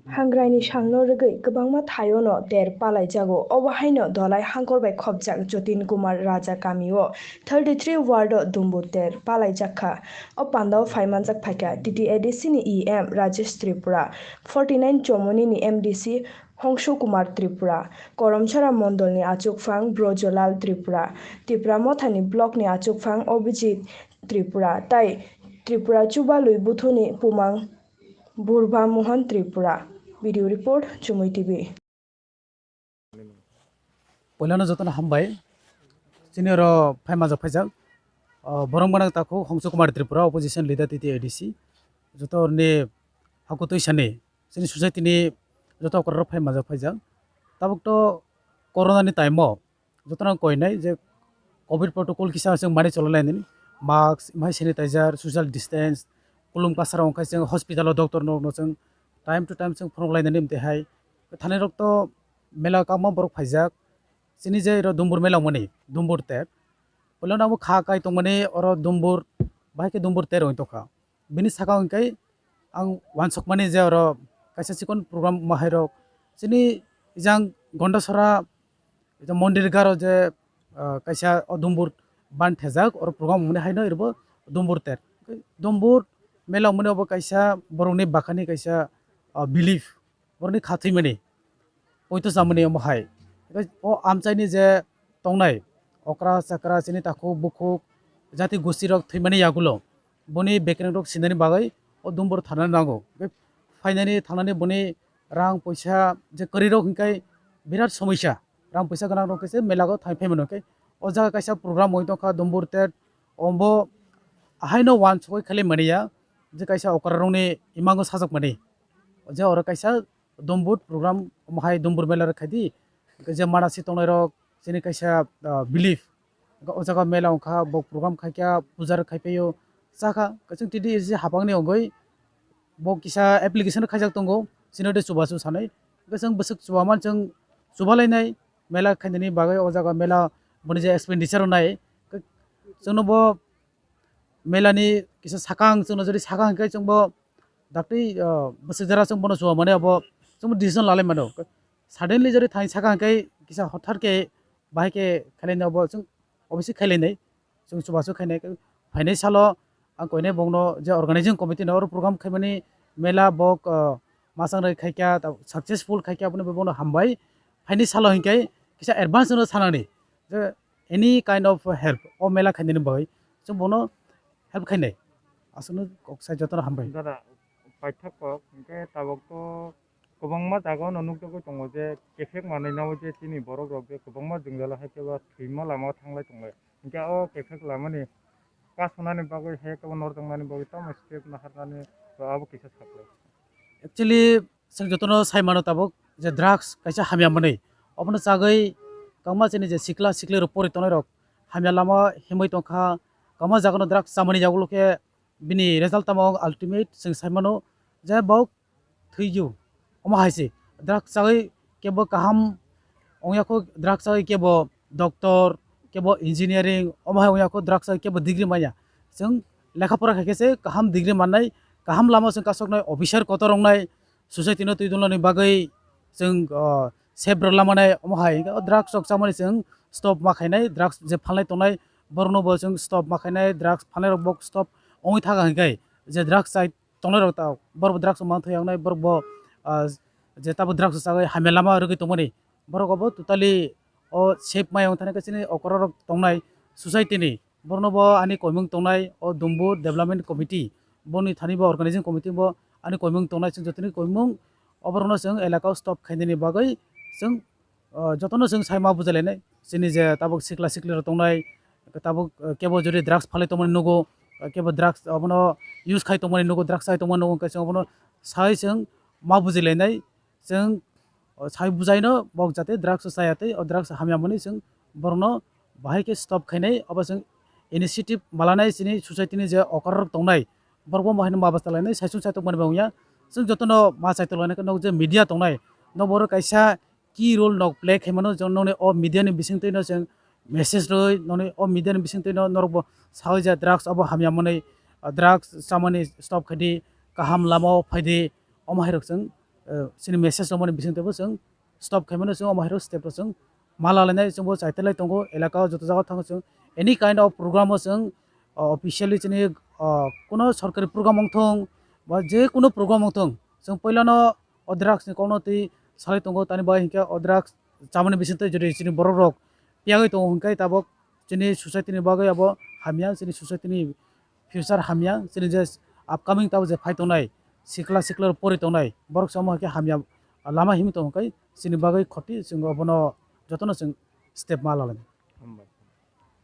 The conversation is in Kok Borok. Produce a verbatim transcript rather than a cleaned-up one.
Hangraini sangno rwgwi kwbangma thaiono ter palaijago. Obo haino Dholai hangkor bai khopjak Jatin Kumar Raja kamio thirty three ward o dumbur ter palaijak kha. O pandao phaimanjak phaikha T T A D C ni E M Rajesh Tripura, forty nine Chomoni ni M D C Hongshu Kumar Tripura, Koromchara Mondol ni achukphang Brojolal Tripura, Tipra Motha ni block ni achukphang Abhijit Tripura tai Tripura Chuba Lui Buthu ni Pumang Burba Mohan Tripura. Video report, Chumui T V. Poilano jotono hambai. Chini oro phai majak phaijak. O, borok gwnang takhuk Hongshu Kumar Tripura, opposition leader T T A D C. Joto orni hakutwi sani. Chini society ni joto okra rok phai majak phaijak. Tabuk to corona ni time o jotono koinai je covid protocol kisa chwng mani chwlai lainani, mask, emhai sanitizer, social distance, kulum kwcharo wngkha chwng hospital o doctor no, no chwng time to time chwng phunuk lainani. Tei hai thani rok to mela kwbangma borok phaijak. Chini je oro Dumbur mela wngmani, Dumbur ter. Puila no abo kha kai tongmani oro Dumbur, bahai khe Dumbur ter wng tongkha. Bini saka hwnkhe ang wansukmani je oro kaisa chikon program mahairok chini jang Gondasora mondir garo je, ah, kaisa o Dumbur ban thejak, oro program wngmani haino iribo Dumbur ter. Dumbur mela wngmani obo kaisa borokni bakhani kaisa, ah, belief, borokni kha thwimani, poito chamani omo hai. O amchaini je tongnai okra chakra chini takhuk bukhuk jati gosti rok thwimani yagulo boni bekereng rok sinani bagwi o Dumbur thana nango. Phainani thangnani boni rang poisa je kwrwi rok hwnkhe birat somosya, rang poisa gwnang rok khe mela o thang phai mano khe o jaga kaisa program oi tongkha Dumbur ter, ombo ahaino wansugwi khlai mani ya je kaisa okra rokni imango sajak mani je oro kaisa Dumbur program, omo hai Dumbur mela rok khai di. Hwnkhe je manasi tongnai rok chini kaisa, ah, belief. Hwnkhe o jaga mela wngkha, bo program khai kha, puja rok khai phaio, cha kha. Hwnkhe chwng T D A D C habangni wngwi bo kisa application rok khaijak tongo, chini de chubachu sanai. Hwnkhe chwng bwswk chubaman chwng chuba lainai, mela khainani bagwi o jaga mela boni je expenditure rok nai. Hwnkhe chwngno bo mela ni kisa sakang chwngno jodi sakang hwnkhe chwngbo daktwi, ah, bwswk jora chwng bono chuba mani abo chwngbo decision lalai mano. Suddenly jodi thani sakang hwnkhe kisa hothar khe bahai khe khailai nai abo chwng obviously khailai nai. Chwng chubachu khainai. Phainai salo ang koinai bongno je organizing committee no oro program khaimani mela bok, ah, masang rai khaikha, ta-, successful khaikha aboni bagwi bono hambai. Phainai salo hwnkhe kisa advance no sanani je any kind of help o mela khainani bagwi chwng bono help khainai. Aswkno kok sai jotono hambai. Dada, paithak kok, hwnkhe tabuk to kwbangma jaga-o no nukjagwi tongo je kephek manwi nao je chini borok rok je kwbangma jwngjalo hai khe ba thwima lama thanglai tonglai. Hwnkhe o kephek lamani kasonani bagwi hai khe bo norjaknani bagwi tamo step naharnani ba abo kisa saklai. Actually, chwng jotono sai mano tabuk je drugs kaisa hamya manwi. Obono chagwi kwbangma chini je sikla sikli rok pori tongnai rok hamya lama himwi tongkha. Kwbangma jagano drugs chamani yagulo khe bini result tamo ultimate chwng sai mano je bo thwiju. Omo hai se drugs chagwi kebo kaham wngya kho, drugs chagwi kebo doctor, kebo engineering, omo hai wngya kho drugs chagwi kebo degree manya. Chwng lekha pora khai khe se kaham degree mannai, kaham lama chwng kasoknai, officer kotor wngnai, society no twi dulnani bagwi chwng, ah, save rwla manai. Omo hai hwnkhe o drugs rok chamani chwng stop ma khainai, drugs je phalnai tongnai borokno bo chwng stop ma khainai, drugs phalnai rok bo stop wngwi thaga hwnkhe je drugs chai tongnai rok ta borok bo drugs man thwi wngnai, borok bo, ah, je tabuk drugs chagwi hamya lama rwgwi tongmani borok obo totally o save mai wng thani khe chini okra rok tongnai society ni. Borokno bo ani koimung tongnai o Dumbur Development Committee, boni thani bo organizing committee bo ani koimung tongnai, chwng jotoni koimung oborokno chwng elaka o stop khainani bagwi chwng, o, jotono chwng sai ma bujai lainai. Chini je tabuk sikla sikli rok tongnai, tabuk, o, kebo jodi drugs phalwi tongmani nugo, o, kebo drugs obono use khai tongmani nugo, drugs chai tongmani nugo, hwnkhe chwng obono sai chwng ma bujai lainai. Chwng o sai bujaino bok jate drugs o chaya tei o drugs hamya mani chwng borokno bahai khe stop khainai, obo chwng initiative malanai chini society ni je okra rok tongnai borok bo haino ma bwsa lainai saichung saitok mani bo wngya. Chwng jotono ma saitok lainai khe nok je media tongnai nok borok kaisa key role nok play khaimano, chwng nokni o media ni bisingtwi no chwng message rwi nokni o media ni bisingtwi no norok bo sawi je drugs obo hamya mani, drugs chamani stop khaidi, kaham lama o phaidi, omo hai rok chwng chini message rwmani bisingtwi bo chwng stop khaimano, chwng omo hairok step rok chwng ma lalainai. Chwngbo chaitalai tongo, elaka o joto jaga thango chwng any kind of program o chwng officially chini kuno sorkari program wngthong ba je kuno program wngthong, chwng puilano o drugs ni kokno twi salai tongo. Tani bai hinkhe o drugs chamani bisingtwi jodi chini borok rok piyagwi tongo hinkhe tabok chini society ni bagwi abo hamya, chini society ni future hamya, chini je upcoming tabok je phai tongnai sikla sikla rok pori tongnai borok se omo hai khe hamya lama himwi tongo hinkhe chini bagwi khoti, chwng obono jotono chwng step ma lalai.